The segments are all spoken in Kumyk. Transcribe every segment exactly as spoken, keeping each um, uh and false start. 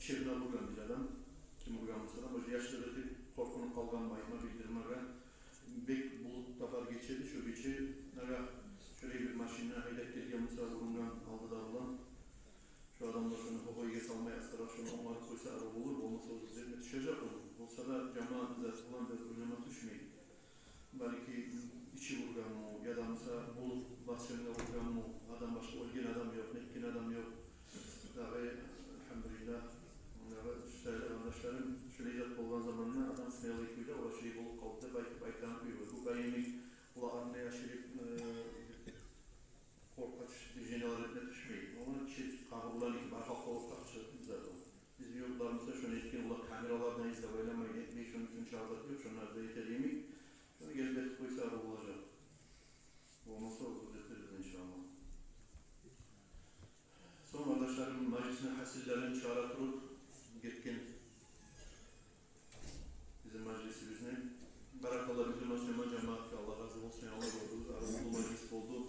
Чебине ургъан бир адам. Ким ургъан буса да, оьзю яшлыкъ этип, къоркъунуп къалгъанмы айтма, билдирмеге. Бек булут да бар гече эди, шо гече, нагагь, шолай бир машина гьайдап гелген буса, урунгъан алды да булан. Шо адамлар шону гьогъайгъа салмай, астаракъ шону онгарып къойса, арив болур, болмаса оьзю зетине тюшежек ону. Болса да, жамаат заты булан бир ойлама тюшмей. Балики, ичип ургъанмы, яда буса булут басгъанда ургъанмы, адам башгъа, оьлген адам ёкъ, нетген адам ёкъ. Дагъы, альгьамдулиллагь, дагъы шулай, къардашларым, шулай зат болгъан заманда адам смелый кюйде, ола шулай болуп къалды деп айтып, айтагъан кюй бар. Бу бай йимик, ола арнай ашырып, э, къоркъач движениялар этме тюшмей. Ону чи къагъы булан эки бар халкъгъа ортакъчы зат о. Биз юртларыбызда шону этген, олар камералардан излеп айланмай, этмей, шону учун чагъы зат ёкъ, шонлар да этер йимик. Шону гелип этип къойса, арив болажакъ. Болмаса, оьзю этербиз, иншааллагь. Сонг, къардашларым, мажлисни гьасиллерин чыгъара туруп гетген бизин мажлисибизни. Баракалла билдирме сюемен жамаатгъа, Аллагь рази болсун, Аллагь, гёрдюгюз, арив уллу мажлис болду.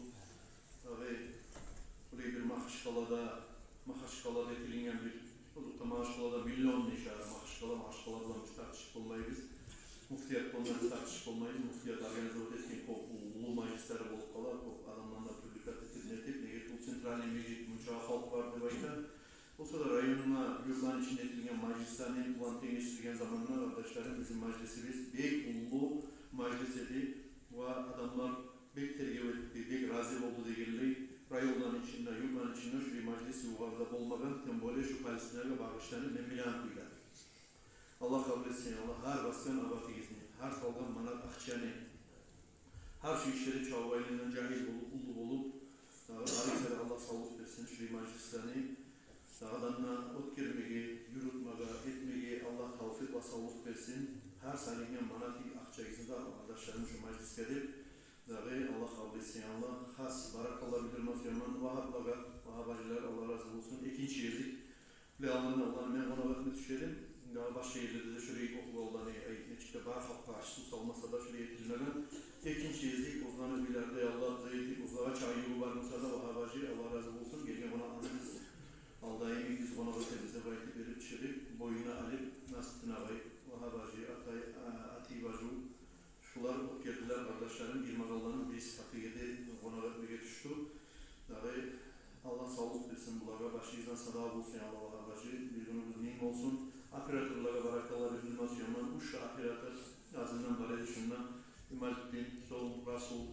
Дагъы булай бир Магьачкъалада, Магьачкъалада этилинген бир, озокъда, Магьачкъалада миллионный шагьар, Магьачкъала, Магьачкъала булан биз тартышып болмайбыз. Муфтият булан биз тартышып болмайбыз. Муфтият организовать этген кёп уллу мажлислери болуп къала, кёп адамланы да привлекать этип, нетип, неге тюгюл центральный межит, мунча халкъ бар деп айта. Болса да, районуна, юртланы ичинде этилген мажлислени булан тенглешдирген заманда, къардашларым, бизин мажлисибиз бек уллу мажлис эди. Ва адамлар бек тергев этди, бек рази болду дегенлей. Районланы ичинде, юртланы ичинде шулай мажлис югъарда болмагъан, тем более шу Палестинагъа багъышланып, мен билеген кюйде. Аллагь къабул этсин, Аллагь, гьар басгъан абатыгъызны, гьар салгъан манат акъчаны, гьар шу ишлени чавуп айлангъан жагьил болуп, уллу болуп, дагъы барыгъызгъа да Аллагь савлукъ берсин, шулай мажлислени дагъыдан да оьтгермеге, юрютмеге, этмеге Аллагь тавфикъ ва савлукъ берсин. Гьар салынгъан манат акъчагъызны да, къардашларым, шу мажлисге деп, дагъы Аллагь къабул этсин, Аллагь. Хас баракалла билдирме сюемен вагьаблагъа, вагьаб гьажилер, Аллагь рази болсун. Экинчи гезик булай алгъанда оланы мен къонакъ этме тюше эдим. Дагъы башгъа ерлерде де шолай охугъанланы, ай, нечик де бар халкъгъа ачувсуз салмаса да, шолай этилмеген. Экинчи гезик оьзлени уьйлерде яллап, зайыт, оьзлеге чакъырыв бар буса да, вагьаб гьажи, Аллагь рази болсун, гелген къонакъларыбыз, алда йимик биз къонакъ этебиз деп айтып, берип чыгъып, боюна алып, Насрутдин агъай, вагьаб гьажи, Атай, а, Атип гьажи, шулар оьтгердилер, къардашларым, гирмагъанланы биз Хатигеде къонакъ этмеге тюшдю. Дагъы Аллагь савлукъ берсин булагъа, башыгъыздан садагъа болсун, Аллагь, вагьаб гьажи, бир гюнюгюз минг болсун. Операторлагъа баракалла билдирме сюемен, уьч оператор азындан бар эди шунда, Ималутдин, сонг Расул,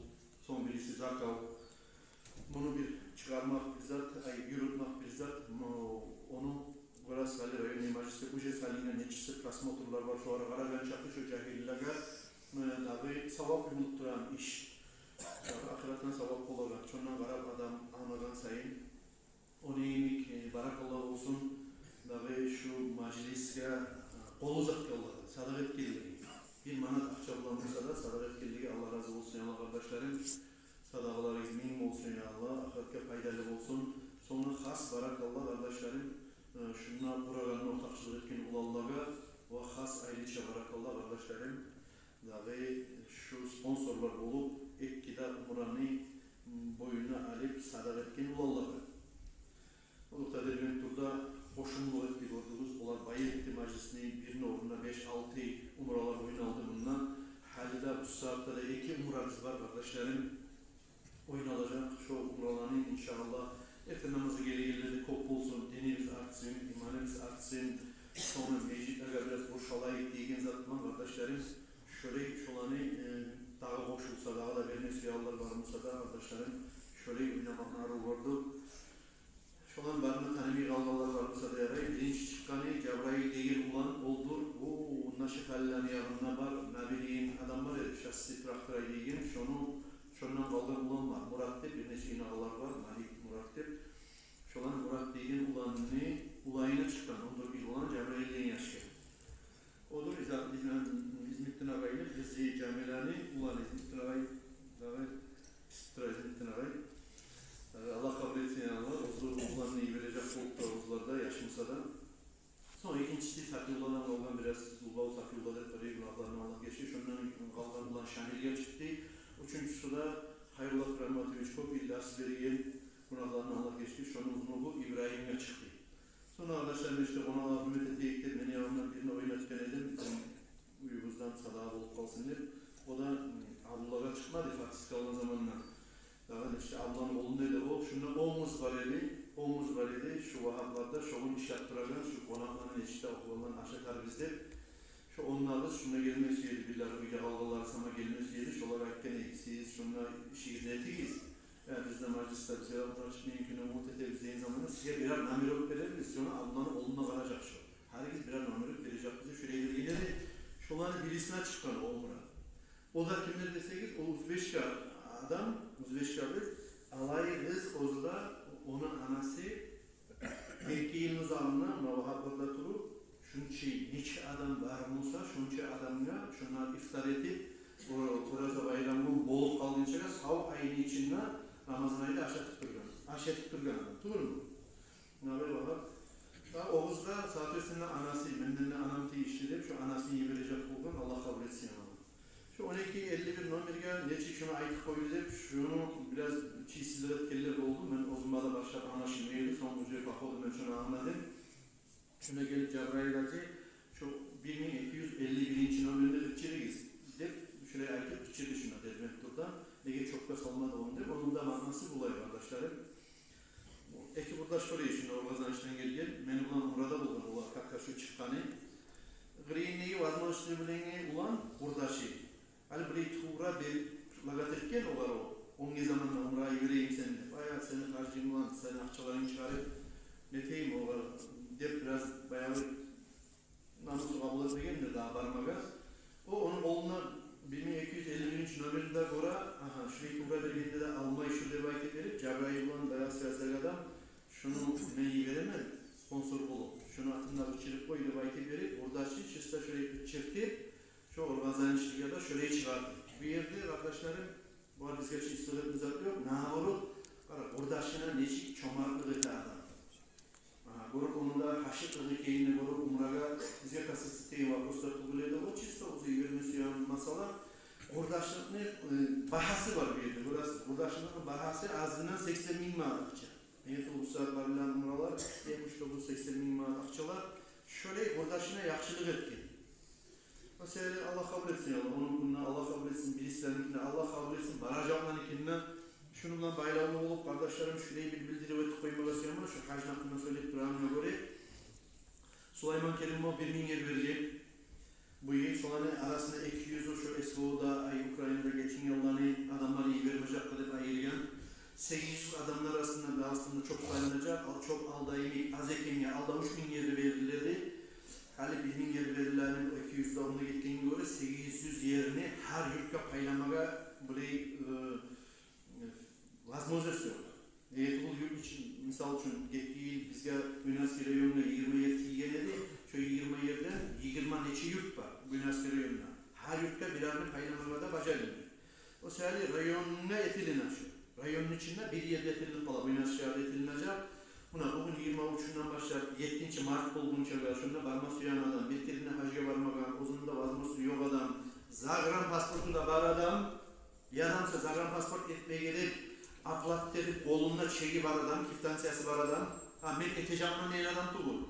сонг бириси Закал. Муну бир чыгъармакъ бир зат, ай, юрютмек бир зат, мо-, ону Гёресиз, гьали районный мажлисде уже салынгъан нечесе просмотрлар бар, шолар къарагъан чакъы шо жагьиллеге, э, дагъы савап ювукъ турагъан иш. Дагъы ахыратдан савап болагъан. Шондан къарап адам англагъан сайын, ону йимик, э, баракалла болсун дагъы шу мажлисге, э, къол узатгъанлагъа, садагъа этгенлеге. Бир манат акъча булан буса да садагъа этгенлеге Аллагь рази болсун, я Аллагь, къардашларым. Садагъаларыгъыз минг болсун, я Аллагь, ахыратгъа пайдалы болсун. Сонг хас баракалла, къардашларым, э, шунда къурагъанны ортакъчылыкъ этген уланлагъа ва хас айрыча баракалла, къардашларым, дагъы шу спонсорлар болуп, эки де умраны, м, боюна алып, садагъа этген уланлагъа. О да Дербент турда къошумлукъ этди, гёрдюгюз. Олар бай этди мажлисни, бирини орнуна беш-алты умралар боюна алды мунда. Гьали де бу сагьатда да эки умрабыз бар, къардашларым. Ойналажакъ шо умраланы, иншааллагь. Эртен намазгъа гелегенлер де кёп болсун, динибиз артсын, иманыбыз артсын, сонг межитлеге бираз къуршалайыкъ деген зат булан, къардашларым, шолай шоланы, э, дагъы къошулса, дагъы да берме сюегенлер бар буса да, къардашларым, шолай ойнамакъны арив гёрдюк. Шоланы барын да танымай къалгъанлар бар буса да ярай. Биринчи чыкъгъаны Жабрайыл деген улан олдур. О, Нашихалиланы ягъында бар, Наби деген адам бар эди, шасси трактор айдайгъан. Шону, шондан къалгъан улан бар, Мурат деп, бир нече инагъалар бар, Малик, Мурат деп. Шоланы Мурат деген уланны уланына чыкъгъан, он дёрт йыл улан, Жабрайыл деген яшгъа. Олдур Иза-, Иза-, Измитдин агъайны къызы Жамиланы уланы, Измитдин агъай, дагъы Измитдин агъай. Э, Аллагь къабул этсин, я Аллагь, оьзю уланны йибережек болуп да, оьзлер де яш буса да. Сонг экинчиси Сапиюлладан къалгъан, бираз зулбав Сапиюлла деп бар, гюнагьларындан Аллагь гечсин. Шондан къалгъан улан Шамилге чыкъды. Уьчюнчюсю де Хайрулла Краматович, кёп йыл дарс берген, гюнагьларындан Аллагь гечсин. Шону внугу Ибрагьимге чыкъды. Сонг Къардашларым, ишде къонакълагъа гьюрмет этейик деп, мени янымдан бирин ойнатгъан эдим, бизин уьюбюзден садагъа болуп къалсын деп. О да, м, Абдуллагьгъа чыкъмады, фактически алгъан заманда. Дагъы ишде Абдуллагьны къолунда эди о, шунда он къыз бар эди, он къыз бар эди, шу вагьапларда шогъун ишлеп турагъан, шу къонакъланы нечик де охугъанланы ашатарбыз деп. Шу онда къыз шунда гелме сюе эди, бирлери уьйде къалгъанлары сама гелме сюе эди, шолар айтгъан эди: «Сиз шунда ишигизни этигиз. Я, биз де мажлисде, бизге де къонакъ чыкъмайгъан кюйде гьюрмет этебиз деген заманда сизге бирер номерок берербиз, шону Абдуллагьны къолунда къалажакъ шу. Гьаригиз бирер номерок бережекбиз», — деп шулай берген эди. Шоланы бирисине чыкъгъан о умра. О да кимдир десегиз, о узбечка адам, узбечка къыз, алай къыз оьзю де, ону анасы, эки йыл алдына муна вагьапларда туруп, шунча нече адам бар буса, шунча адамгъа шунда ифтар этип, о, Ораза байрам гюн болуп къалгъынчагъа сав айны ичинде, Рамазан айда ашатып тургъан. Ашатып тургъан адам, тюгюлмю? Муна бир вагьап. Да о къызгъа, соответственно, анасы, менден де анам тийишли деп, шу анасын йибережек болгъан, Аллагь къабул этсин, я Аллагь. Шу он эки элли бир номерге нечик шуну айтып къойду деп, шуну бираз чийсизлик этгенлер болду. Мен оьзюме де башлап англашылмай эди, сонг уже по ходу мен шуну англадым. Шунда гелип Жабраил гьажи, шу бир минг эки юз элли биринчи номерни къычырыгъыз деп, шулай айтып къычырды шунда Дербент турда. Неге чокъгъа салмады ону деп, ону да маънасы булай, къардашларым. Эки къурдаш бар эди шунда, Къазанышдан гелген. Мени булан умрада болгъан олар, как раз шу чыкъгъаны. Къырыйындагъы возможности булангъы улан къурдашы. Гьали бирев тувра берип, предлагать этген огъар о, оьзге заманда умрагъа йиберейим сени деп. Ая, сени харжынг булан, сени акъчаларынгны чыгъарып, нетейим огъар деп, бираз баягъы намусу къабул этмегендир дагъы бармагъа. О, ону къолунда бир минг эки юз элли биринчи номерни де гёре, агьа, шулай тувра бергенде де алмай шу деп айтып берип, Жабраил булан баягъы связьдагъы адам, шуну мен йиберемен, спонсор болуп, шуну атын да къычырып къой деп айтып берип, къурдашы чисто шулай къычыртып, шо Рамазан ишиге де шолай чыгъарды. Бу ерде, къардашларым, булар бизге чы сыгъыртмы зат ёкъ, наоборот, къара, къурдашына нечик чомартлыкъ эте адам. Агьа, гёрюп, ону да гьашыкълыгъы экенин гёрюп, умрагъа, бизге касается деген вопрослар тюгюл эди. О чисто оьзю йиберме сюеген масъала. Къурдашлыкъны, э, багьасы бар бу ерде, гёресиз. Къурдашлыкъны багьасы азындан сексен минг манат акъча. Неге тюгюл бу сагьат барылгъан умралар, эки-уьч де бу сексен минг манат акъчалар. Шолай къурдашына яхшылыкъ этген. О саялы Аллагь къабул этсин, я Аллагь, онукъун да Аллагь къабул этсин, бирисилерникин де Аллагь къабул этсин, баражакъларыныкин де. Шуну булан байлавлу болуп, къардашларым, шулай бир билдирип этип къоймагъа сюемен, шу гьажны гьакъында сёйлеп турагъаныма гёре. Сулайман Керимов бир минг ер берген. Бу йыл шоланы арасында эки юзю шо СВО-да, ай, Украинада гечинген адамланы йибермежекбиз деп айыргъан. Сегиз юз адамны арасында Дагъыстанда чёп сайланажакъ, ал чёп алда йимик аз экенге, алда уьч минг ер бериледи. Гьали бир минг ер берилгенин, эки юз де онда гетгенге гёре, сегиз юз ерни гьар юртгъа пайламагъа бир, э, э, возможность ёкъ. Неге тюгюл юрт ичи, мисал учун, гетген йыл бизге Буйнакский районуна йигирма ер тийген эди. Шо йигирма ерден йигирма нече юрт бар Буйнакский районунда. Гьар юртгъа бирерин пайламагъа да бажарылмай. О саялы районуна этилине шу. Районну ичинде бир ерде этилинип къала, Буйнакск шагьарда этилинежек. Муна бугюн йигирма уьчюнден башлап, етинчи март болгъунчагъа, шунда барма сюеген адам, бир керен де гьажгъа бармагъан, оьзюнде возможности ёкъ адам, загранпаспорту да бар адам, яда буса загранпаспорт этмеге деп оплата этип, къолунда чеги бар адам, квитанциясы бар адам, гьа, мен этежекмен деген адам тюгюл.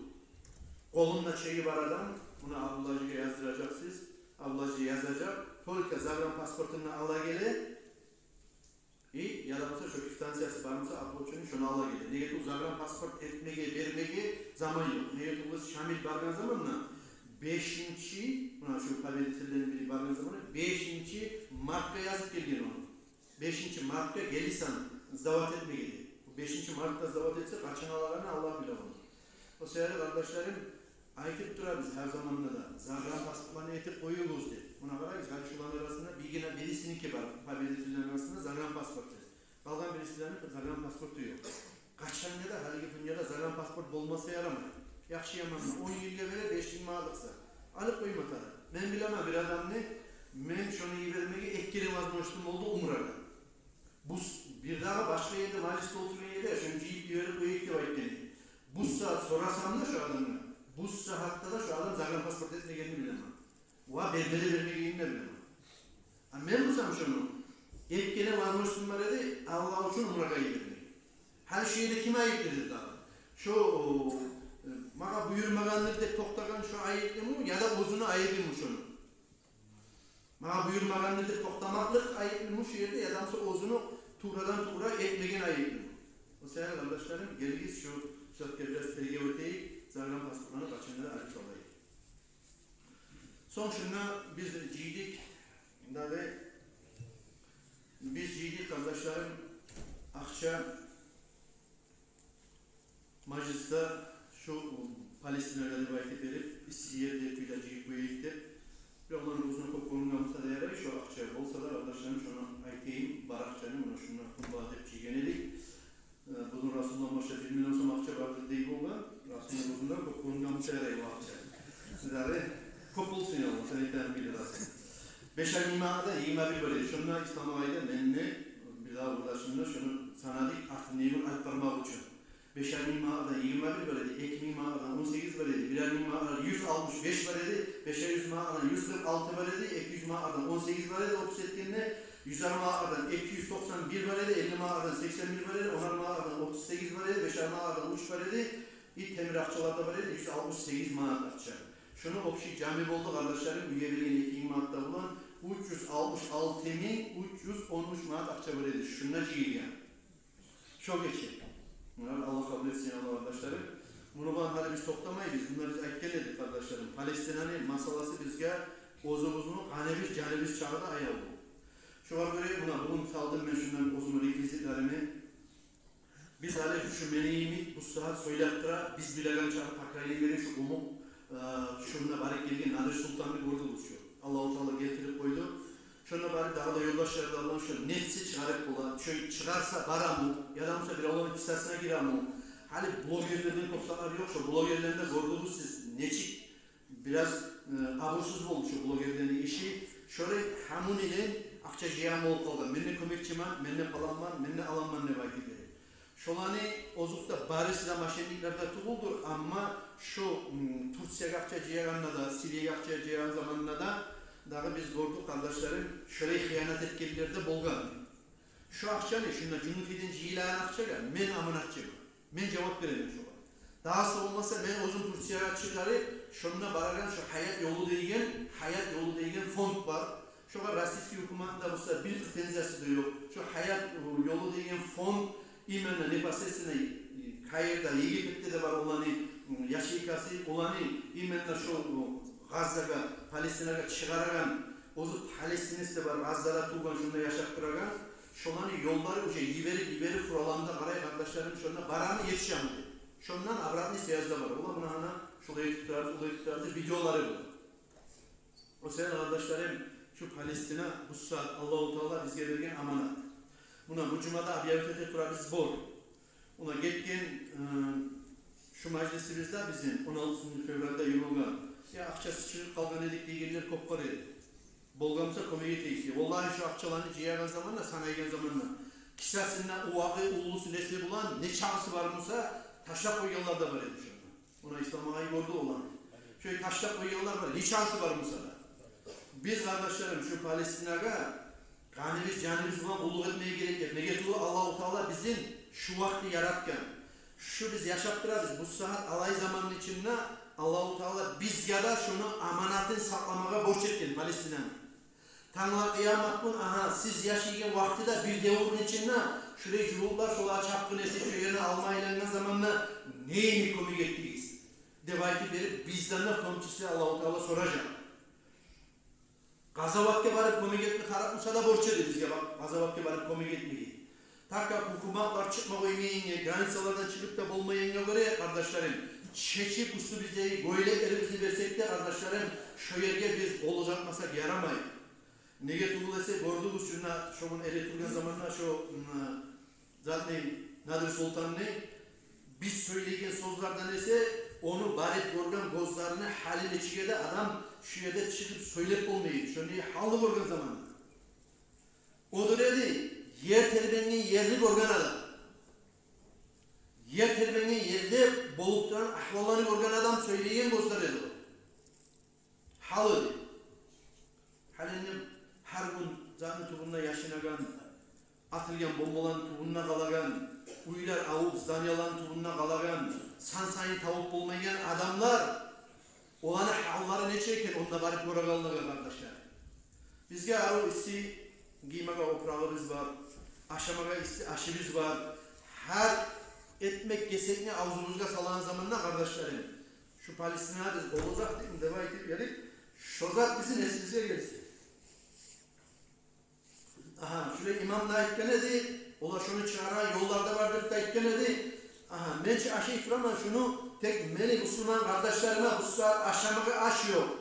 Къолунда чеги бар адам, муна Абдулгьажиге яздыражакъсыз, Абдулгьажи язажакъ, только загранпаспортун да ала геле, и, яда буса шо квитанциясы бар буса, оплаченный, шону ала геле. Неге тюгюл загранпаспорт этмеге, бермеге заман ёкъ. Неге тюгюл биз Шамил баргъан заманда бешинчи, муна шу победительлени бири баргъан заманда бешинчи мартгъа язып гелген ону. Бешинчи мартгъа гелесен сдавать этмеге деп. Бешинчи мартда сдавать этсе, къачан алагъанын Аллагь биле ону. О саялы, къардашларым, айтып турабыз гьар заманда да, загранпаспортланы этип къоюгъуз деп. Муна къарагъыз, гьали шуланы арасында биргине бирисиники бар, победительлени арасында загранпаспорт. Къалгъан бирисилерини загранпаспорту ёкъ. Къачан да гьалиги дюньяда загранпаспорт болмаса ярамай. Яхшы-яманны он йылгъа бере беш минг манатлыкъ зат. Алып къойма тарыкъ. Мен билемен бир адамны, мен шону йибермеге эки керен возможностум болду умрагъа. Бу с-, бир дагъы башгъа ерде, мажлисде олтургъан ерде, шону жыйып йиберип къояйыкъ деп айтгъан эди. Бу сагьат сорасам да шо адамгъа, бу сагьатда да шо адам загранпаспорт этмегенин билемен. Ва берме де бермегенин де билемен. А мен бусам шону, эки керен возможностум бар эди, Аллагь учун умрагъа йибермеге. Гьали шо ерде ким айыплы дагъы? Шо, э, магъа айыплымы, яда оьзюню айыбымы шону? Магъа буюрмагъанны деп токътамакълыкъ айыплымы шу ерде, яда буса оьзюню туврадан-тувра этмеген айыплымы? О саялы, къардашларым, гелигиз, шу затгъа бираз тергев этейик, загранпаспортланы къачан да алып салайыкъ. Сонг шунда биз жыйдыкъ, дагъы биз жыйдыкъ, къардашларым, акъча мажлисде шу Палестинагъа деп айтып берип, исси ерде кюйде жыйып къояйыкъ деп. Бир оланы оьзюне кёп гёрюнген буса да ярай, шу акъча болса да, къардашларым, шуну айтайым, бар акъчаны муна шунда кумба деп жыйгъан эдик. Э, бузун Расулдан башлап бир миллион сом акъча барды дей болгъан. Расулну оьзюнде кёп гёрюнген буса ярай о акъча. Дагъы кёп болсун я, сен айтагъан биле Расул. Бешер минг манатдан йигирма бир бар эди. Шонда Ислам агъай да, мен де, бир дагъы къурдашым да шуну санадыкъ, артын негюн алып бармакъ учун. Бешер минг манатдан йигирма бир бар эди, эки минг манатдан он сегиз бар эди, бирер минг манатдан юз алтмыш беш бар эди, бешер юз манатдан юз къыркъ алты бар эди, эки юз манатдан он сегиз бар эди, отуз этгенде, юзер манатдан эки юз токъсан бир бар эди, элли манатдан сексен бир бар эди, онар манатдан отуз сегиз бар эди, бешер манатдан уьч бар эди, и темир акъчалар да бар эди, юз алтмыш сегиз манат акъча. Шуну общий жами болду, къардашларым, уьйге берген эки минг манат да булан уьч юз алтмыш алты минг уьч юз он уьч манат акъча бар эди. Шунда жыйылгъан. Шо гече. Муна Аллагь къабул этсин, Аллагь, къардашларым. Муну булан гьали биз токътамайбыз. Муна биз айтгъан эдик, къардашларым, Палестинаны масъаласы бизге оьзюбюзню къаныбыз, жаныбыз чакъы да аявлу. Шогъар гёре муна бугюн салдым мен шундан оьзюмню реквизитлеримни. Биз гьали шу мени йимик бу сагьат сёйлеп тура, биз билеген чакъы, по крайней мере, шу къумукъ, э, шунда барып гелген Надир Султанны гёрдюгюз шу. Аллагьу Таала гелтирип къойду. Шонда барып дагъы да ёлдашлар да алгъан, шо нетсе чыгъарып бола, шо чыгъарса барамы, яда буса бир оланы кисасына гиреми? Гьали блогерлерден кёп сагъар ёкъ, шо блогерлерни де гёрдюгюз сиз, нечик бираз, э, абурсуз болду шо блогерлени иши. Шолай гьамун илен акъча жыягъан болуп къалгъан. Мен де кёмекчимен, мен де паланман, мен де аламан деп айтып берип. Шоланы озокъда, барысы да мошенниклер де тюгюлдюр, амма шо, м, Турциягъа акъча жыягъанда да, Сириягъа акъча жыягъан заманда да дагъы биз гёрдюк, къардашларым, шолай хыянат этгенлер де болгъан. Шо акъчаны, шунда Жюнгютейден жыйылагъан акъчагъа мен аманатчыман. Мен жавап беремен шогъар. Дагъысы болмаса, мен оьзюм Турциягъа чыгъарып, шонда барагъан шо Гьаят ёлу деген, Гьаят ёлу деген фонд бар. Шогъар российский гьукуматны да буса бир претензиясы да ёкъ. Шо Гьаят, э, ёлу деген фонд именно непосредственно, э, Каирде, Египетде де бар оланы, м, ячейкасы, оланы именно шо, э, Газзагъа, Палестинагъа чыгъарагъан, оьзю палестинецлер бар, Газзада тувгъан, шонда яшап турагъан, шоланы ёллары уже йиберип, йиберип, хураланы да къарай, къардашларым, шонда барамы, етишеми деп. Шондан обратный связь да бар. Олар муна гьана шулай этип турабыз, олай этип турабыз деп видеолары бар. О саялы, къардашларым, шу Палестина бу сагьат Аллагьу Таала бизге берген аманат. Муна бу жумада объявить эте турабыз сбор. Муна гетген, э, шу мажлисибизде бизин он алтынчы февральда юрюлген, я акъчасы чыгъып къалгъан эдик дегенлер кёп бар эди. Болгъан буса, кёмек этейик деп. Валлагь, шу акъчаланы жыягъан заманда, санайгъан заманда, кисасында увагъы, уллусу, неси булан, нечакъысы бар буса, ташлап къойгъанлар да бар эди шонда. Муна Ислам агъай гёрдю оланы. Шо ташлап къойгъанлар бар, нечакъысы бар буса да. Биз, къардашларым, шу Палестинагъа къаныбыз, жаныбыз булан къуллукъ этмеге герекбиз. Неге тюгюл, Аллагьу Таала бизин шу вакъти яратгъан. Шу биз яшап турабыз бу сагьат, алай заманны ичинде Аллагьу Таала бизге де шону аманатын сакъламагъа борч этген, Палестинаны. Тангала къыямат гюн, агьа, сиз яшайгъан вакътиде бир девюрню ичинде шулай жугьутлар шолагъа чапгъын этип, шо ерни алма айлангъан заманда не йимик кёмек этдигиз деп айтып берип, бизден де, в том числе, Аллагьу Таала соражакъ. Къазаватгъа барып кёмек этме тарыкъ буса да, борч эди бизге ба-, къазаватгъа барып кёмек этмеге. Так как гьукуматлар чыкъма къоймайгъангъа, границалардан чыгъып да болмайгъангъа гёре, къардашларым, чечип, уьстюбюздеги гёйлеклерибизни берсек де, къардашларым, шо ерге биз къол узатмасакъ ярамай. Неге тюгюл эсе, гёрдюгюз, шунда шо гюн эретургъан заманда шо, м, затны, Надир Султанны, биз сёйлейген сёзлерден эсе, ону барып гёрген, гёзлерини гьалы нечик эди, адам шу ерде чыгъып сёйлеп болмай эди, шону гьалын гёрген заманда. О дюр эди, ер тербенген ерни гёрген адам. Ер тербенген ерде болуп турагъан агьвалланы гёрген адам, сёйлейген гёзлер эди о. Гьалы. Гьали энни гьар гюн затны тюбюнде яшынагъан, атылгъан бомбаланы тюбюнде къалагъан, уьйлер авуп, зданияланы тюбюнде къалагъан, сан-сайын табып болмайгъан адамлар Оланы гьаллары нече экен, онда барып гёрегенлеге, къардашлар. Бизге арив исси гиймеге опурагъыбыз бар, ашамагъа исси ашыбыз бар. Гьар этмек гесекни авзубузгъа салагъан заманда, къардашларым, шу Палестинагъа биз къол узатдыкъ деп айтып берип, шо зат бизин эсибизге гелсин. Агьа, шулай имам да айтгъан эди, олар шуну чыгъарагъан ёллар да бар деп де айтгъан эди. Агьа, мен чи ашай тураман шуну, тек мени бусурман къардашларыма бу сагьат ашамагъа аш ёкъ.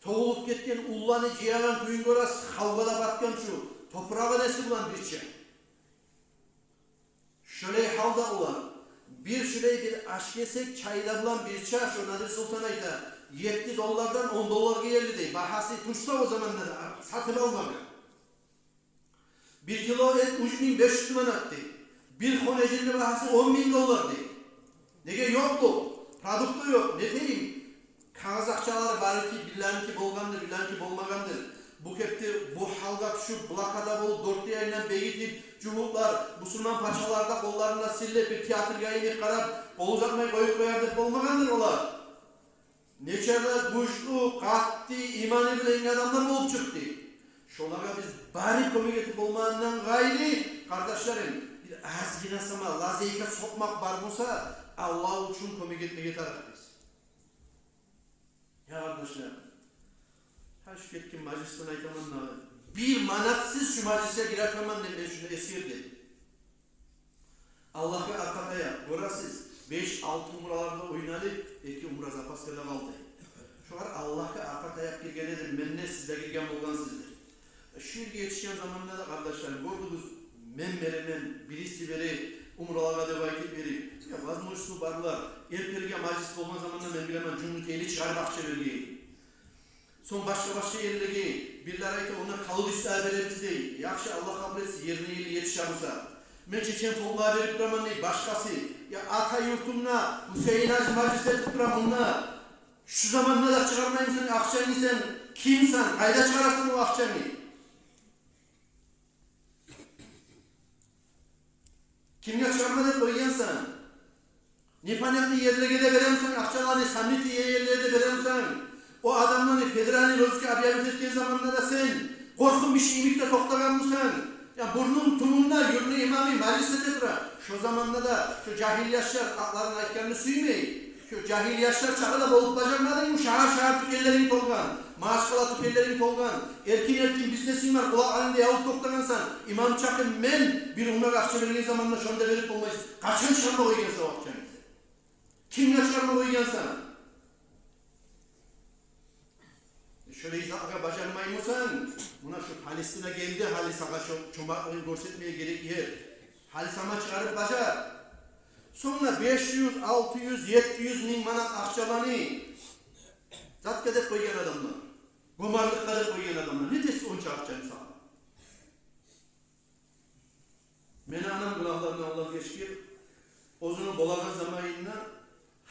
Тёгюлюп гетген улланы жыягъан кююн гёресиз, гьавгъа да батгъан шу, топурагъы неси булан бирче. Шолай гьалда олар. Бир шолай бир аш гесек чай да булан бирче, шо Надир Султан айта, етти доллардан он долларгъа гелди дей. Багьасы тюшсе о заманда да сатып алмагъа. Бир кило эт уьч минг беш юз манат дей. Бир хонежинни багьасы он минг доллар дей. Неге ёкъ бу? Продукт да ёкъ. Не этейим? Къагъыз акъчалары бар экен, бириники болгъандыр, бириники болмагъандыр. Бу кепде бу гьалгъа тюшюп, блокада болуп, дёрт де янындан бегитип, жугьутлар, бусурман пачалар да къолларында силле, бир театргъа йимик къарап, къол узатмай къоюп къояр деп болмагъандыр олар. Нече де гючлю, къатты иманы булангъы адамлар болуп чыкъды. Шолагъа биз барып кёмек этип болмагъандан къайры, къардашларым, бир азгъына сама лазейка сокъмакъ бар буса, Аллагь учун кёмек этмеге тарыкъбыз. Я къардашлар, гьа шу гетген мажлисден айтаман дагъы, бир манатсыз шу мажлисге гире тураман деп мен шуну эсгердим. Аллагьгъа аркъа таякъ, гёресиз, беш-алты умраларда ойналып, эки умра запаска да къалды. Шогъар Аллагьгъа аркъа таякъ гирген эдим мен де, сиз де гирген болгъансыздыр. Шу ерге етишген заманда да, къардашларым, гёрдюгюз, мен беремен, бириси бере, умралагъа деп айтып бере. Я, возможность барлар, эртелеге мажлис болгъан заманда, мен билемен, жумгьутейли чыгъарып акъча берген. Сонг башгъа-башгъа ерлеге, бирлер айта, онда колодецлеге беребиз дей. Яхшы, Аллагь къабул этсин, ерине ерли етише буса. Мен чечен фондлагъа берип тураман дей, башгъасы. Я, ата юртумда Гьусейин-гьажи мажлис этип тура мунда. Шу заманда да чыгъармаймысан акъчангны сен? Кимсен? Къайда чыгъарасан о акъчангны? Кимге чыгъарма деп къойгъансан? Непонятный ерлеге де беремисен акъчаланы, сомнительный ерлеге де беремисен? О адамланы федеральный розыскка объявить этген заманда да сен къоркъуп мишик йимик де токътагъанмысан? Я, бурнунг тюбюнде юртну имамы мажлис эте тура. Шо заманда да шо жагьил яшлар атларын айтгъанны сюймей. Шо жагьил яшлар чакъы да болуп бажармадынгмы? Шагьар-шагьар тюкенлеринг толгъан, машгъала тюкенлеринг толгъан, эркин-эркин бизнесинг бар, къулакъларынгны да ябып токътагъансан. Имам чакъы мен бир умрагъа акъча берген заманда шону да берип болмайсан. Къачан чыгъарма къойгъансан о акъчаны? Кимге чыгъарма къойгъансан? Шолай затгъа бажармаймысан? Муна шу Палестина гелди, гьали сагъа шо чомартлыгъын гёрсетмеге герек ер. Гьали сама чыгъарып бажар. Сонг да беш юз, алты юз, етти юз минг манат акъчаланы затгъа деп къойгъан адамлар, гёмерликге деп къойгъан адамлар, не этесиз онча акъчаны сама? Мени анам, гюнагьларындан Аллагь гечгир, оьзюню болагъан заманында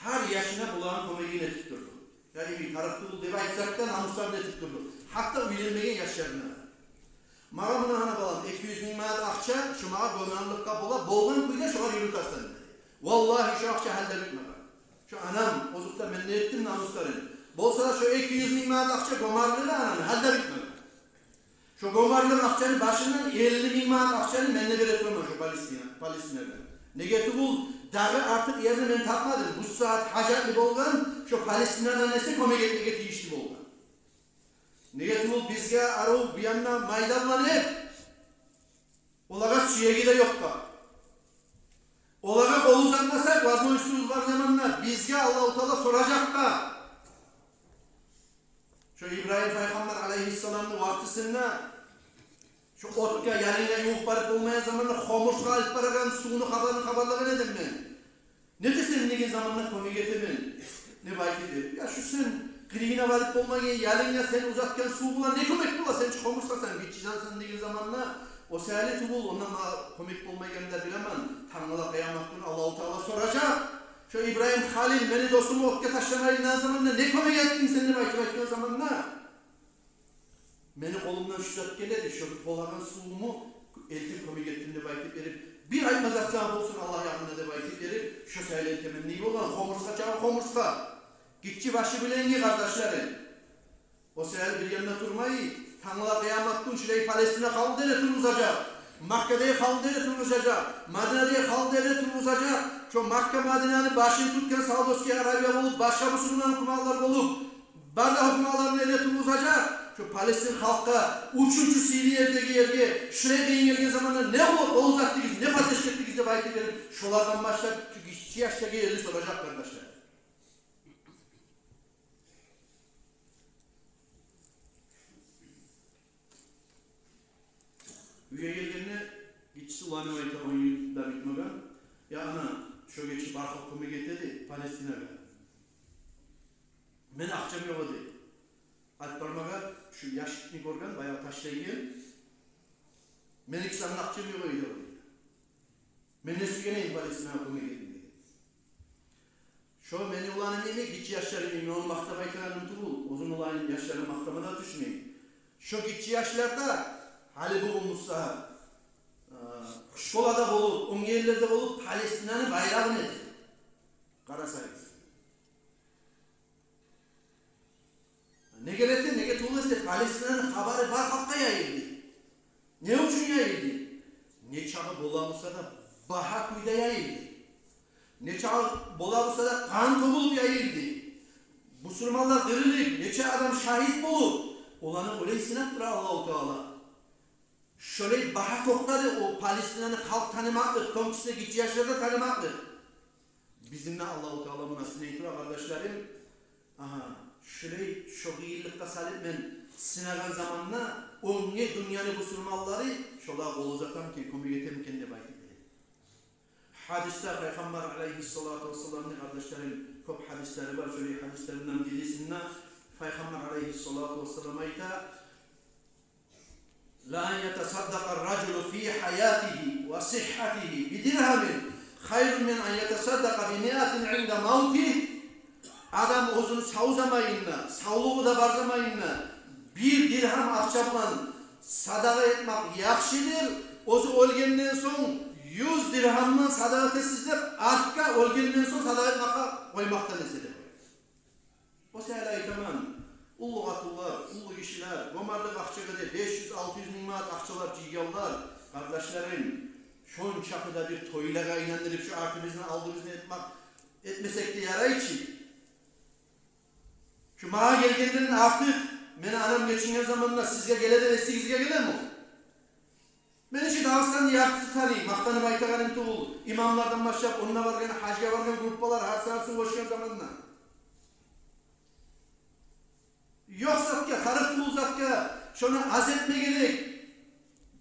гьар яшына болагъан кёмегин этип турду. Яни бир тарыкъ тюгюл деп айтсакъ да, намусларын этип турду. Гьатта уьйленмеген яшларына. Магъа муна, ана балам, эки юз минг манат акъча, шу магъа гёмерликге бола, болгъан кюйде шогъар юрютерсен деди. Валлагь, шо акъча гьали де битмеген. Шо анам, озокъда, мен не этдим намусларын. Болса да шо эки юз минг манат акъча гёмерлиги ананы гьали де битмеген. Шо гёмерлик акъчаны башындан элли минг манат акъчаны мен де бере тураман шо Палестина, Палестинагъа. Неге тюгюл, дагъы артыкъ ерни мен тапмадым. Бу сагьат гьажатлы болгъан шо Палестинадан эсе кёмек этмеге тийишли болгъан. Неге тюгюл, бизге арив бу янда майдаллар эп, олагъа сюеги де ёкъ да. Олагъа къол узатмасакъ, возможностубуз бар заманда бизге Аллагьу Таала соражакъ да. Шо Ибрагьим пайхаммар алайгьиссаламны вакътисинде шо отгъа, ялынга ювукъ барып болмайгъан заманда хомурсгъа алып барагъан сувну хабарын хабарлагъан эдим мен. «Не этесен?» — деген заманда, «Кёмек этемен», — деп айтып берип. «Я, шу сен къырыйына барып болмайгъан ялынга сен узатгъан сув булан не кёмек бола? Сен чи хомурсгъасан, гиччи жансан», — деген заманда, «О саялы тюгюл, онда магъа кёмек болмайгъанны да билемен. Тангала къыямат гюн Аллагьу Таала соражакъ. Шо Ибрагьим халил, мени досуму отгъа ташламайын деген заманда не кёмек этдинг сен?» — деп айтып айтгъан заманда, «Мени къолумдан шу зат геледи, шо болагъан сувуму элтип кёмек этдим», — деп айтып берип, «Бир айтма зат сагъа болсун Аллагь ягъында», — деп айтып берип, «Шо саялы этемен» дей болгъан, хомурсгъа чагъы хомурсгъа. Гиччи башы булангъы, къардашларым. О саялы бир янда турмай, тангала къыямат гюн шулай Палестина халкъ да эретургъузажакъ, Маккадагъы халкъ да эретургъузажакъ, Мадинадагъы халкъ да эретургъузажакъ. Шо Макка, Мадинаны башын тутгъан Саудовский Аравия болуп, башгъа бусурман гьукуматлар болуп, бары да гьукуматлар да эретургъузажакъ. Шо Палестин халкъгъа, уьчюнчю сыйлы ердеги ерге, шулай къыйын гелген заманда не къол, къол узатдыгъыз, не поддержка этдигиз деп айтып берип, шолардан башлап шу гиччи яшлагъа ерли соражакъ, къардашлар. Уьйге гелгенде гиччиси уланып айта, он йыл да битмеген: «Я ана, шо гече бархакъ кёмек эте эди Палестинагъа. Мен акъчам ёкъ эди. Алып бармагъа шу ящикни гёрген, баягъы ташлайгъан. Мени кисемде акъчам ёкъ эди, — дей. — Мен не сюйген эдим Палестинагъа кёмек этейим», — деген. Шо мени уланым йимик, гиччи яшларым йимик, ону макътап айтагъаным тюгюл, оьзюм уланым, яшларын макътама да тюшмей. Шо гиччи яшлар да гьали бугюн буса, э, школада болуп, оьнге ерлерде болуп, Палестинаны байрагъын эте. Къарасагъыз. Неге эте, неге тюгюл эсе, Палестинаны хабары бар халкъгъа яйылды. Не учун яйылды? Не чакъы бола буса да багьа кюйде яйылды. Не чакъы бола буса да къан тёгюлюп яйылды. Бусурманлар къырылып, нече адам шагьит болуп, оланы олай сынап тура Аллагьу Таала. Шолай багьа токътады о Палестинаны халкъ танымакълыкъ, тонкисте гиччи яшлар да танымакълыкъ. Бизин де Аллагьу Таала муна сынай тура, къардашларым. Агьа, шолай шо къыйынлыкъгъа салып мен сынагъан заманда, оьнге дюньяны бусурманлары шолагъа къол узатамикен, кёмек этемикен деп айтып биле. Гьадисде Пайхаммар алайгьиссалату вассаламны, къардашларым, кёп гьадислери бар, шолай гьадислеринден бирисинде Пайхаммар алайгьиссалату вассалам айта: «Ла ан ятасаддакъа ар-ражулу фи гьаятигьи ва сигьгьатигьи би диргьамин хайрун мин ан ятасаддакъа би миатин инда мавтигь». Адам оьзюню сав заманында, савлугъу да бар заманында бир диргьам акъча булан садагъа этмек яхшыдыр, оьзю оьлгенден сонг юз диргьамдан садагъа этесиз деп, артгъа оьлгенден сонг садагъа этмекге къоймакъдан эсе деп. О саялы айтаман, уллу къатынлар, уллу гишилер, гёмерлик акъчагъа деп беш юз, алты юз минг манат акъчалар жыйгъанлар, къардашларым, шончакъы да бир тойлагъа айландырып, шу артыбызны, алдыбызны этмек, этмесек де ярай чы. Шу магъа гелгенден артыкъ, мени анам гечинген заманда сизге геле деп эсигизге гелеми о? Мени чи Дагъыстанны яртысы таный, макътанып айтагъаным тюгюл. Имамлардан башлап, онда баргъан, гьажгъа баргъан группалар, гьар сагьат сув къошгъан заманда. Ёкъ затгъа, тарыкъ тюгюл затгъа, шону аз этме герек.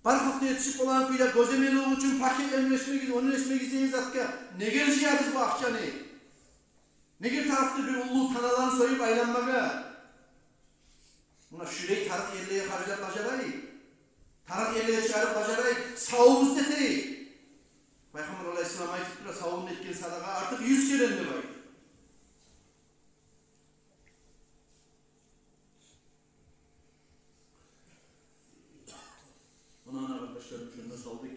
Бар халкъ да етишип болагъан кюйде гёземелик учун пакетлени эшмегиз, ону эшмегиз деген затгъа неге жыябыз бу акъчаны? Неге тарыкъ бир уллу таналаны союп айланмагъа? Муна шулай тарыкъ ерлеге харжлап бажарайыкъ. Тарыкъ ерлеге чыгъарып бажарайыкъ. Савубузну этейик. Пайхаммар алайгьиссалам айтып тура, савубун этген садагъа артыкъ юз керен деп айтып. Муна, ана, къардашларым, шунда салдыкъ.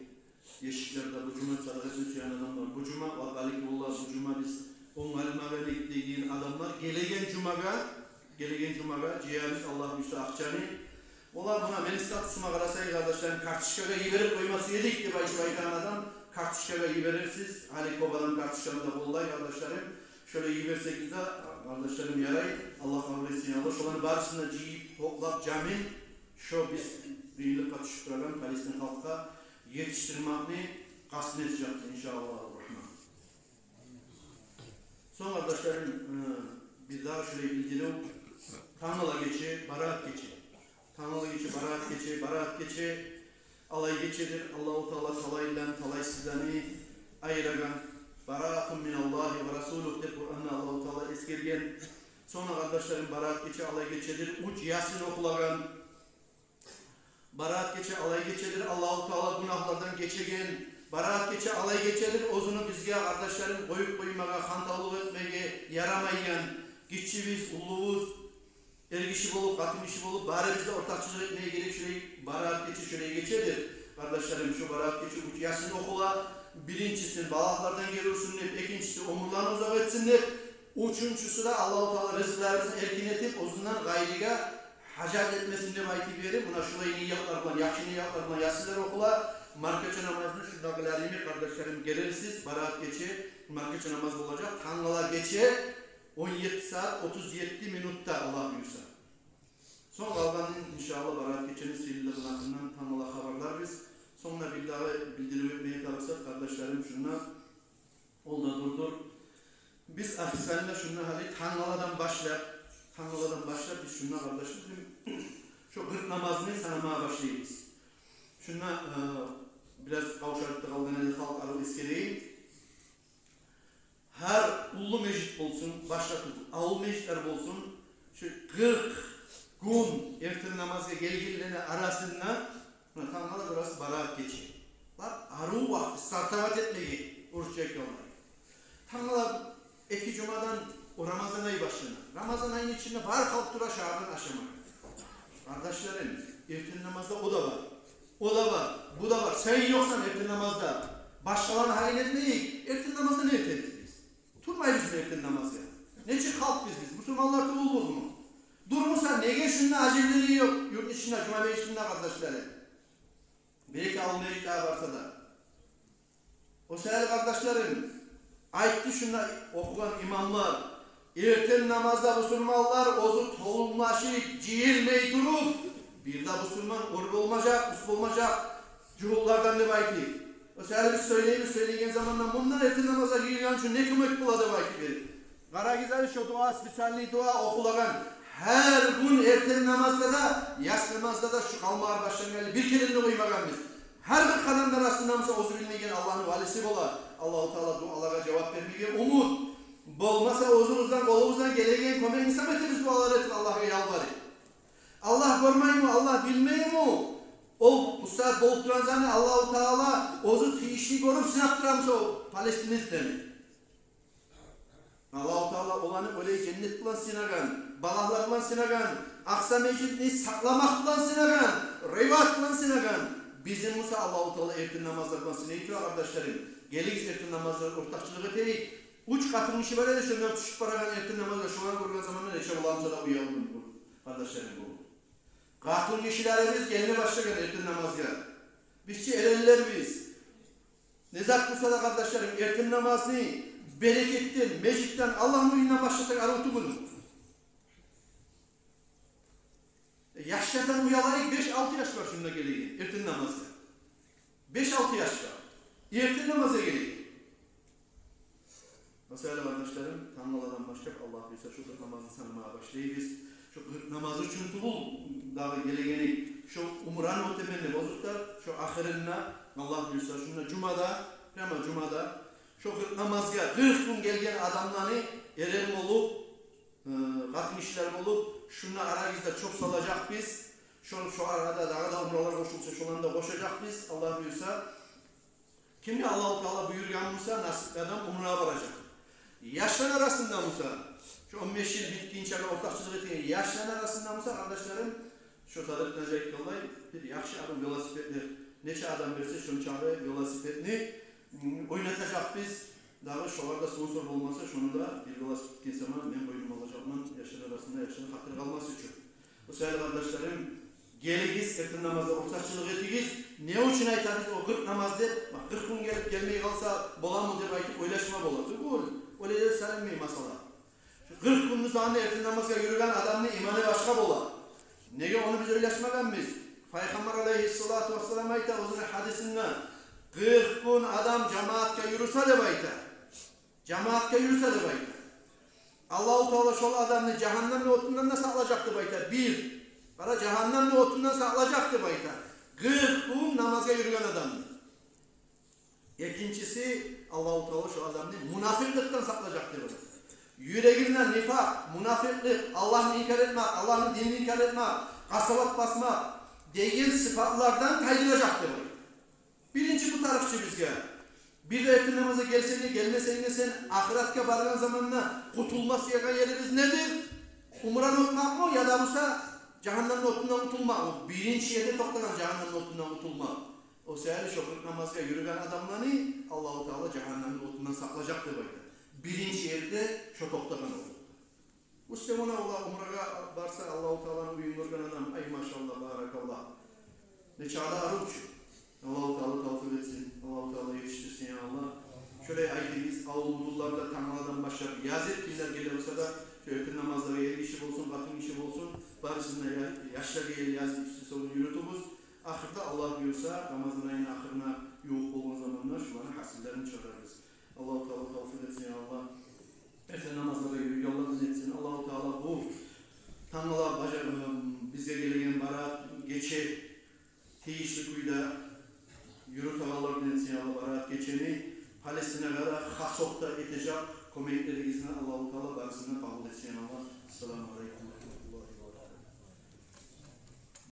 Эшиклерде бу жума садагъа этме сюеген адамлар, бу жума, ва балики, валлагь, бу жума биз онгарылмагъан эдик деген адамлар, гелеген жумагъа, гелеген жумагъа жыябыз, Аллагь буюрса, акъчаны. Валлагь, муна мени статусума къарасагъыз, къардашларым, карточкагъа йиберип къойма сюе эдик деп айтып айтагъан адам, карточкагъа йиберерсиз. Гьали кёп адам карточканы да къоллай, къардашларым. Шолай йиберсегиз де, къардашларым, ярай, Аллагь къабул этсин, я Аллагь. Шоланы барысын да жыйып, топлап, жамип, шо биз къыйынлыкъгъа тюшюп турагъан палестин халкъгъа етишдирмекни къаст этежекбиз, иншааллагьу рагьман. Сонг, къардашларым, э, бир дагъы шолай билдирив. Тангала гече, Бараат гече. Тангала гече, Бараат гече, Бараат гече алай гечедир, Аллагьу Таала талайлыланы, талайсызланы айырагъан. «Бараатун миналлагьи ва расулигь» деп Къуранда Аллагьу Таала эсгерген. Сонг, къардашларым, Бараат гече алай гечедир, уьч Ясин охулагъан. Бараат гече алай гечедир, Аллагьу Таала гюнагьлардан гечеген. Бараат гече алай гечедир, оьзюню бизге, къардашларым, къоюп къоймагъа, хантавлукъ этмеге ярамайгъан. Гиччибиз, уллубуз, эр гиши болуп, къатын гиши болуп, барыбыз да ортакъчылыкъ этмеге герек шолай Бараат гече, шолай гечедир. Къардашларым, шу Бараат гече уьч Ясин охула. Биринчиси, балагьлардан гери урсун деп, экинчиси, оьмюрлени узакъ этсин деп. Уьчюнчюсю де, Аллагьу Таала ризкъыларыбызны эркин этип, оьзюнден къайрыгъа гьажат этмесин деп айтып берип, муна шулай ниятлар булан, яхшы ниятлар булан ясинлер охула. Маркача намазны шундагъылар йимик, къардашларым, гелерсиз, барагъат гече маркача намаз болажакъ, тангала гече он етти сагьат отуз етти минутда, Аллагь буюрса. Сонг къалгъанын, иншааллагь, барагъат гечени сыйлылыгъын гьакъындан тангала хабарларбыз. Сонг да бир дагъы билдирив этмеге тарыкъсакъ, къардашларым, шунда ол да дурдур. Биз официально шунда гьали тангаладан башлап, тангаладан башлап биз шунда, къардашларым, шо къыркъ намазны санамагъа башлайбыз. Шунда, э, бираз къавшалып да къалгъан эди, халкъ арив эсгерейим. Гьар уллу межит болсун, башгъа тюгюл, авул межитлер болсун, шу къыркъ гюн эртен намазгъа гелгенлени арасында, муна, тангала, гёресиз, барагъат гече. Бар, арив вакъти стартовать этмеге, орусча айтгъанда. Тангала эки жумадан о Рамазан ай башлана. Рамазан айны ичинде бар халкъ тура шагьардан ашамагъа. Къардашларым, эртен намазда о да бар. О да бар, бу да бар. Сен ёкъсан эртен намазда, башгъаланы гьайын этмейик. Эртен намазда не этебиз биз? Турмайбызмы эртен намазгъа? Нечик халкъбыз биз? Бусурманлар тюгюлбюзмю? Дурмуса, неге шунда ажирлери ёкъ юртну ичинде, жума межитинде, къардашларым? Бир-эки авул межит дагъы барса да. О саялы, къардашларым, айтды шунда охугъан имамлар, эртен намазда бусурманлар оьзю толумлашып, жыйылмай туруп, бир де бусурман оьр болмажакъ, ус болмажакъ жугьутлардан деп айтып. О саялы биз сёйлейбиз, сёйлейген заманда, мунда эртен намазгъа жыйылгъан учун не кёмек бола деп айтып берип. Къарагъыз гьали, шо дуа, специальный дуа охулагъан. Гьар гюн эртен намазда да, яссы намазда да шу къалмагъар башлангъанлы бир керен де къоймагъанбыз. Гьар бир къадамны арасында буса оьзю билмейген Аллагьны валиси бола. Аллагьу Таала дуалагъа жавап бермеге умут. Болмаса, оьзюбюзден, къолубуздан гелеген кёмекни сама этербиз, дуалар этип, Аллагьгъа ялбарып. Аллагь гёрмейми, Аллагь билмейми? Ол бу сагьат болуп турагъан затны Аллагьу Таала оьзю тийишли гёрюп сынап турамы о палестинецлени? Аллагьу Таала оланы олай женнет булан сынагъан, балагьлар булан сынагъан, Акъса межитни сакъламакъ булан сынагъан, риват булан сынагъан. Бизин буса Аллагьу Таала эртен намазлар булан сынай тура, къардашларым. Гелигиз, эртен намазларда ортакъчылыкъ этейик. Уьч къатын гиши бар эди, шондан тюшюп барагъан эртен намазгъа, шоланы гёрген заманда нече боламыса да уялдым, къардашларым, бу. Къатын гишилерибиз гелме башлагъан эртен намазгъа. Биз чи эренлербиз. Не зат буса да, къардашларым, эртен намазны берекетден, межитден, Аллагьны уьюнден башласакъ арив тюгюлмю? Яшлардан уялайыкъ, беш-алты яш бар шунда гелеген эртен намазгъа. Беш-алты яш бар. Эртен намазгъа гелеген. О саялы, къардашларым, тангаладан башлап, Аллагь буюрса, шу къыркъ намазны санамагъа башлайбыз. Шу къыркъ намаз учун тюгюл дагъы гелегени, шу умраны оьтемен деп озокъда, шу ахырында, Аллагь буюрса, шунда жумада, прямо жумада, шу къыркъ намазгъа къыркъ гюн гелген адамланы эрен болуп, э, къатын гишилер болуп, шунда арагъызда чёп салажакъбыз. Шо, шо арада дагъы да умралар къошулса, шоланы да къошажакъбыз, Аллагь буюрса. Кимге Аллагьу Таала буюргъан буса, насипли адам умрагъа баражакъ. Яшланы арасында буса, шу он беш йыл битгинче ортакъчылыкъ этген яшланы арасында буса, къардашларым, шу Садыкъ Нажи айтгъанлай, бир яхшы арив велосипедлер, нече адам берсе, шончакъы велосипедни, м, ойнатажакъбыз. Дагъы шолар да спонсор болмаса, шону да бир велосипед гетген заман мен бойнума алажакъман, яшлар арасында яшлар хатири къалмас учун. О саялы, къардашларым, гелигиз, эртен намазда ортакъчылыкъ этигиз. Не учун айтабыз о къыркъ намаз деп? Бакъ, къыркъ гюн гелип гелмей къалса боламы деп айтып ойлашма бола. Тюгюл, олай да салынмай масъала. Шу къыркъ гюнню узагъында эртен намазгъа юрюген адамны иманы башгъа бола. Неге, ону биз ойлашмагъанбыз? Пайхаммар алайгьиссалату вассалам айта оьзюню гьадисинде: «Къыркъ гюн адам жамаатгъа юрюсе», — деп айта. Жамаатгъа юрюсе деп айта. Аллагьу Таала шол адамны жагьаннамны отундан да сакълажакъ деп айта. Бир. Къара, жагьаннамны отундан сакълажакъ деп айта. Къыркъ гюн намазгъа юрюген адамны. Экинчиси, Аллагьу Таала шол адамны мунафикъликден сакълажакъ деп айта. Юрегинде нифакъ, мунафикълик, Аллагьны инкар этмек, Аллагьны динин инкар этмек, къасават басмакъ деген сыпатлардан тайдыражакъ деп айта. Биринчи бу тарыкъ чы бизге. Бир де эртен намазгъа гелсенг де, гелмесенг де, сен ахыратгъа баргъан заманда къутулма сюеген ерибиз недир? Умраны оьтмекми, яда буса жагьаннамны отундан къутулмакъмы? Биринчи ерде токътагъан жагьаннамны отундан къутулмакъ. О саялы шо къыркъ намазгъа юрюген адамланы Аллагьу Таала жагьаннамны отундан сакълажакъ деп айта. биринчи ерде шо токътагъан олду. Уьстевюне, олар умрагъа барса, Аллагьу Тааланы уьюн гёрген адам, ай, машаллагь, баракаллагь. Нече де арив чу. Аллагьу Таала тавфикъ этсин, Аллагьу Таала етишдирсин, я Аллагь. Шолай айтыгъыз, авуллулар да тангаладан башлап язып, кимлер геле буса да, шо эртен намазлагъа эр гиши болсун, къатын гиши болсун, барысын да я-, яшлар геле язып, списогун юрютюбюз. Ахырда, Аллагь буюрса, Рамазан айны ахырына ювукъ болгъан заманда шуланы гьасиллерин чыгъарарбыз. Аллагьу Таала тавфикъ этсин, я Аллагь. Эртен намазлагъа юрюйгенлерден этсин. Аллагьу Таала бу тангала бажа-, бизге гелеген бараат гече тийишли кюйде юрютегенлерден этсин, я Аллагь, бараат гечени. Палестинагъа да хас окъда этежек кёмеклеригизни Аллагьу Таала барысын да къабул этсин, я Аллагь. Ассаламу алейкум.